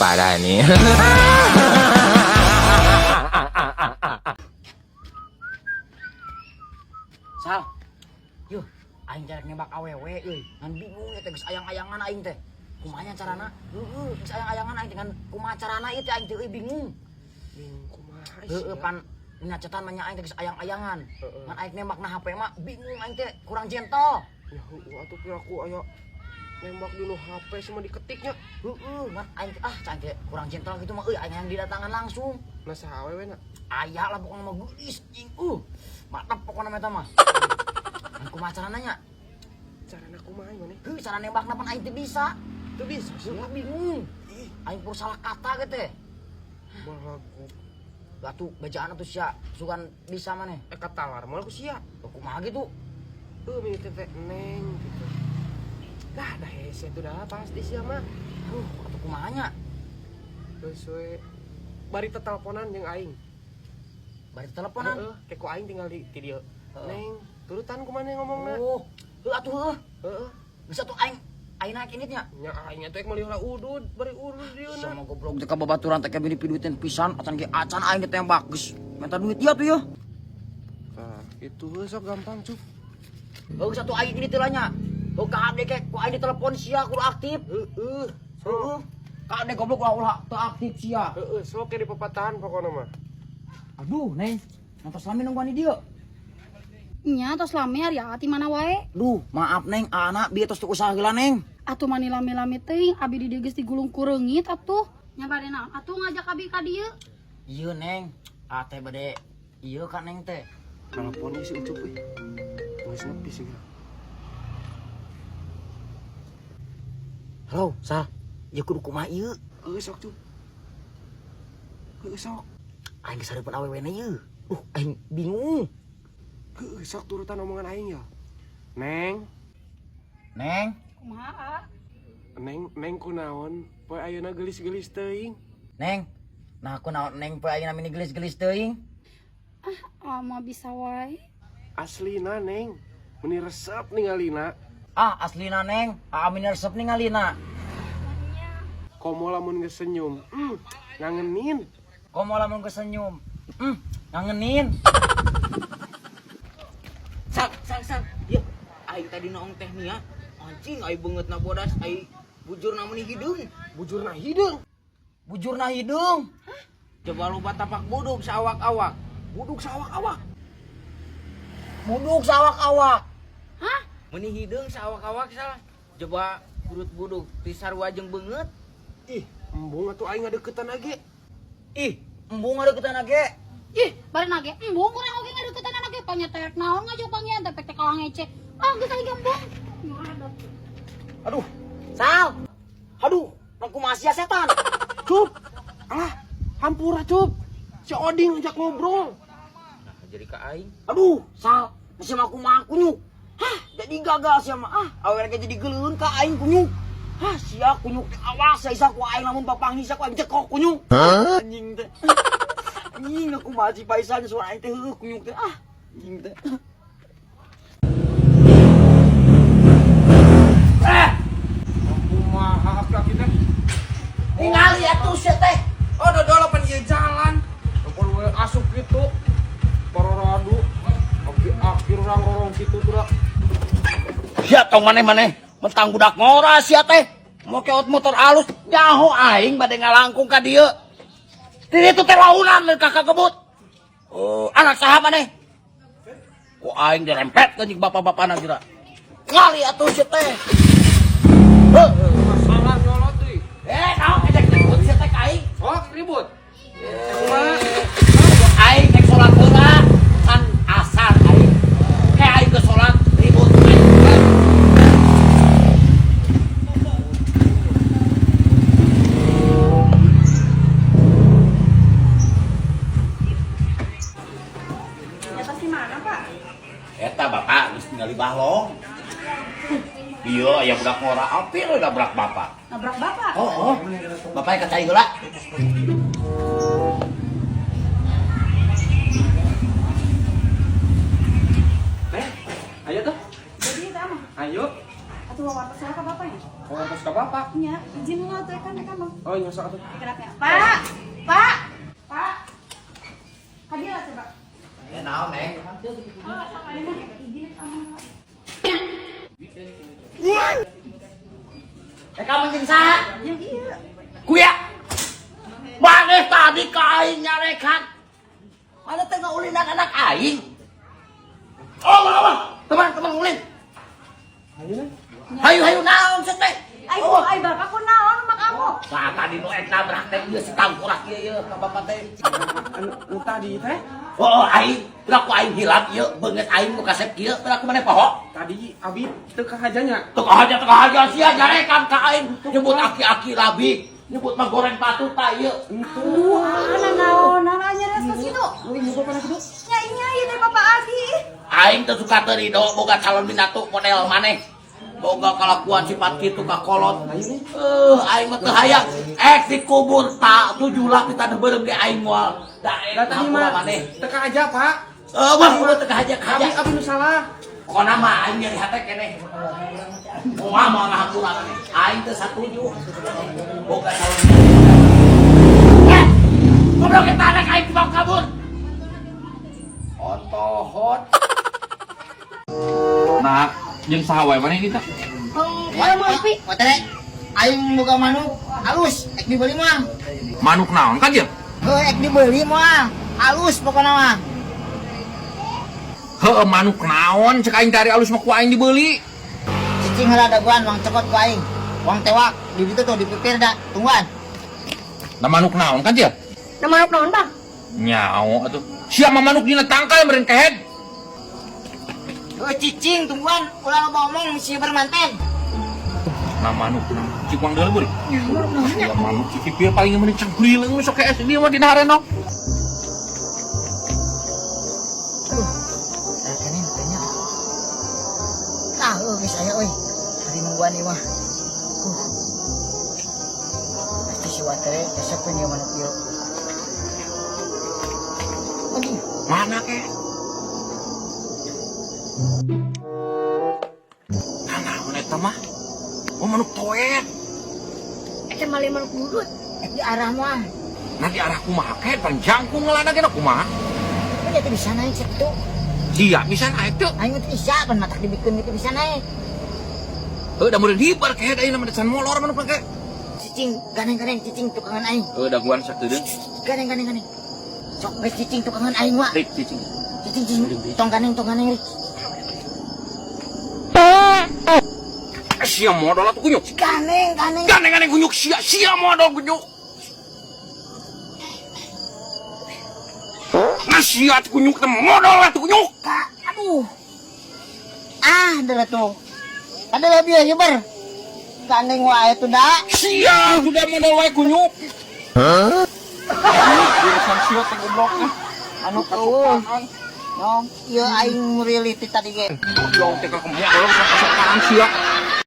Parah nih. Sal. Yuh, aing carek nembak awewe euy. Ngan bingung ya teh geus ayang-ayangan aing teh. Kumaha nya carana? Heeh, geus ayang-ayangan aing teh ngan kumaha carana ieu teh aing teh euy bingung. Bingung kumaha Heeh, pan dina cetan mah nya aing teh geus ayang-ayangan. Ngan aing nembak na HP mah bingung aing teh kurang gentle. Ya heueuh atuh piraku aya nembak dulu HP semua diketiknya. Heeh, ngan aing teh ah aing teh kurang gentle gitu mah euy aing yang didatangan langsung. Nah saha awewe na? Aya lah pokoknya mah geulis anjing. Mantap pokoknya mah eta mah. Ngan kumaha carana nya? Carana kumaha maneh? Heuh, cara nembakna pan aing teh bisa. Teu bisa sih. Heueuh, bingung. Aing pur salah kata gitu teh. Balagu. Batu bejaan atuh sia sugan bisa maneh. Eh katawar moal ku sia. Kumaha gitu? Heuh mini teh neng gitu. Dah dah hese tuh dah pasti sia mah. Atuh kumaha nya? Geus we bari teteleponan jeung aing. Bari teleponan. Heeh, ke ku aing tinggal di dieu. Heeh. Neng, turutan kumaha ngomongna? Oh, heuh atuh heuh. Heeh. Bisa tuh aing aing naik ini nya. Nya aing atuh ek meuli heula udud, bari udud dieuna. Sama goblok teh ka babaturan teh bini piduiteun pisan acan ge acan aing ditembak geus minta duit ieu tuh ya. Tah, itu heuh sok gampang, Cup. Heuh geus atuh aing ini teh lah nya. Heuh ka ade ke ku aing ditelepon sia kudu aktif. Heeh. Heeh. Ka ade goblok ulah ulah teu aktif sia. Heeh, sok ke di papatahan pokona mah. Aduh, Neng. Ngantos lami nungguan di dieu. Nya tos lami ari ati mana wae. Duh, maaf Neng, anak bieu tos teu usaha heula Neng. Atuh mani lami-lami teuing abi di dieu geus digulung ku reungit atuh. Nya bade naon atuh ngajak abi ka dieu. Ieu Neng, ate bade ieu ka Neng teh. Telepon si Ucup euy. Geus nepi sih. Halo, Sal. Ieu kudu kumaha ieu? Heuh sok, Cup. Heuh sok. Aing geus hareupeun awewena ieu. Duh, aing bingung. Heuh sok turutan omongan aing ya. Neng, Neng, Kumaha? neng, neng kunaon poe ayeuna geulis-geulis teuing. Neng. Nah, aku naon Neng poe ayeuna mini geulis-geulis teuing. Ah, mah bisa wae. Aslina neng, meni resep ningalina. Ah, aslina Neng, aa mini resep ningalina. Komo lamun geus senyum, ngangenin. Komo lamun geus senyum, ngangenin. Sal, sal, sal. Ya, aing tadi noong teh nia. Anjing aing beungeutna bodas, aing bujurna meuni hideung. Bujurna hideung. Bujurna hideung. Coba loba tapak buduk saawak-awak. Buduk saawak-awak. Buduk saawak-awak. Hah? Meuni hideung saawak-awak salah. Coba burut buduk ti sarua jeung beungeut. Ih, embung atuh aing ngadeukeutan age. Ih, embung ngadeukeutan age. Ih, bari nage embung urang oge ngadeukeutan anak ge panya teh naon ngajak panggihan teh pek teh kalah ngece. Ah, geus aing embung. Aduh, Sal. Aduh, aku masih setan. Cup. Alah, hampura Cup. Si Oding ngajak ngobrol. Nah, jadi ka aing. Aduh, Sal, masih aku mah kunyuk. Hah, jadi gagal sia mah. Ah, awewe ge jadi geuleuheun ka aing kunyuk. Hah, sia kunyuk teh awas sia ku aing lamun papanggih sia ku aing cekok kunyuk. Anjing teh. Anjing aku mah si Faisal suara aing teh heueuh kunyuk teh. Ah, anjing teh. Kumaha aki-aki teh? Ningali atuh sia teh. Oh, dodol pan ieu jalan. Telepon we asup kitu. Paroradu. Aki-aki urang rorong kitu tuh dah. Sia tong maneh-maneh mentang budak ngora sia teh. Mokeot motor alus nyaho aing bade ngalangkung ka dieu. Di ditu teh launan ka kebut. Oh, anak saha maneh? Ku aing dirempet jeung bapak-bapana geura. Ngali atuh sia teh. Heuh. Masalah nyolot deui. Eh, naon ejek ribut sia teh ka aing? Sok ribut. Aing rek salat heula kan asar aing. Ke aing geus salat ribut aing. Eta si mana, Pak? Eta bapak geus ningali bahlong. Iya, aya budak ngora apir we nabrak bapak. Nabrak Bapak. Oh, oh. Bapak ka cai heula. Neng, ayo tuh. Jadi eta mah. Ayo. Atuh Tuh wartos ka bapak ya? Wartos ka bapak. Nya, izin lah tuh kan mereka mah. Oh, iya sok atuh. Geraknya. Pak, Pak, Pak. Hadiah lah coba. Ya naon, Neng? Izin sama. Eh kamu jeung saha? Yang iya. Kuya. Maneh tadi ka aing nyarekan. Mana teh ngaulinan anak aing? Oh, Allah. Teman-teman ulin. Hayu hayu naon sih teh? Ai, ai bapak ku naon sama kamu? Nah, tadi nu ek nabrak teh ieu si tangkurak ieu ieu ka bapak teh. Anu tadi teh? Oh, aing, piraku aing hilap ieu, beungeut aing nu kasep kieu, piraku maneh poho. Tadi abi teu kahajanya. Teu kahaja sia nyarekan ka aing, nyebut aki-aki rabi, nyebut mah goreng patuta ieu. Wah, naon naon nya res kitu. Nya nya ieu teh bapak Abi. Aing teu suka teu rido boga calon minantu model maneh. Boga kalakuan sifat kitu ka kolot. Aing mah teu hayang. Ek dikubur tak 7 lak di tanah beureum ge aing moal. Da ek Da tadi mah maneh. teu kahaja, Pak. Wah, udah teu kahaja-kahaja. Abi abi nu salah. Pokona mah aing nyeri hate keneh. Moal moal ngahapura maneh. Aing teu satuju. Boga calon minantu. Eh, goblok eta anak aing dibawa kabur. Otohot. Nah, jeung saha wae maneh kita? Wah, Pi. Watere, aing boga manuk halus, ek dibeli mah. Manuk naon kan dia? Heuh, ek dibeli mah. Halus pokona mah. Heuh, manuk naon cek aing dari alus mah ku aing dibeli. Cicing heula daguan wang cokot ku aing. Wang tewak di ditu tuh di pipir da, tungguan. Nah manuk naon kan dia? Nah, manuk naon, Bang? Nyaho atuh. Sia mah manuk dina tangkal meureun kehed. Heuh, cicing tungguan, ulah loba omong misi bermanten. Nah manuk naon? Cik wang deuleu beuri. Ya manuk si pipir paling meureun cangkrileung nu sok kees dia mah dina harenong. Aduh, kene tanya. Ah, eueuh geus aya euy. Hari nungguan ieu mah. Pasti si Watere kesepeun ieu manuk ieu. Anjing, Mana ke? Nah, naon eta mah? Oh manuk toet. Eta mah manuk budut. ek di arah mah. Nah di arah kumaha kehed paling jangkung ngelana ge kumaha? Kan itu bisa naik sakitu. Sia bisa naik tuh. Aing teh bisa pan matak dibikeun itu bisa naik. Heuh da meureun hibar kehed ayeuna mah can molor manuk ke. Cicing, gandeng-gandeng cicing tukangan aing. Heuh daguan sakedeung. Gandeng-gandeng gandeng. Sok geus cicing tukangan aing wa. Rik cicing. Cicing cicing tong gandeng rik. Sia modal atuh kunyuk. Gandeng gandeng. Gandeng-gandeng kunyuk sia sia modal kunyuk. Nah sia atuh kunyuk teh modal atuh kunyuk. Kak, aduh. Ah, adalah tuh. Ada lebih ya, ber. Gandeng wae tuh dah. Sia sudah modal wae kunyuk. Hah? Urusan sia teh goblok teh. Anu eueuh. Nyong, ieu aing murili ti tadi ge. Yong teh ka modal urusan kasokan sia.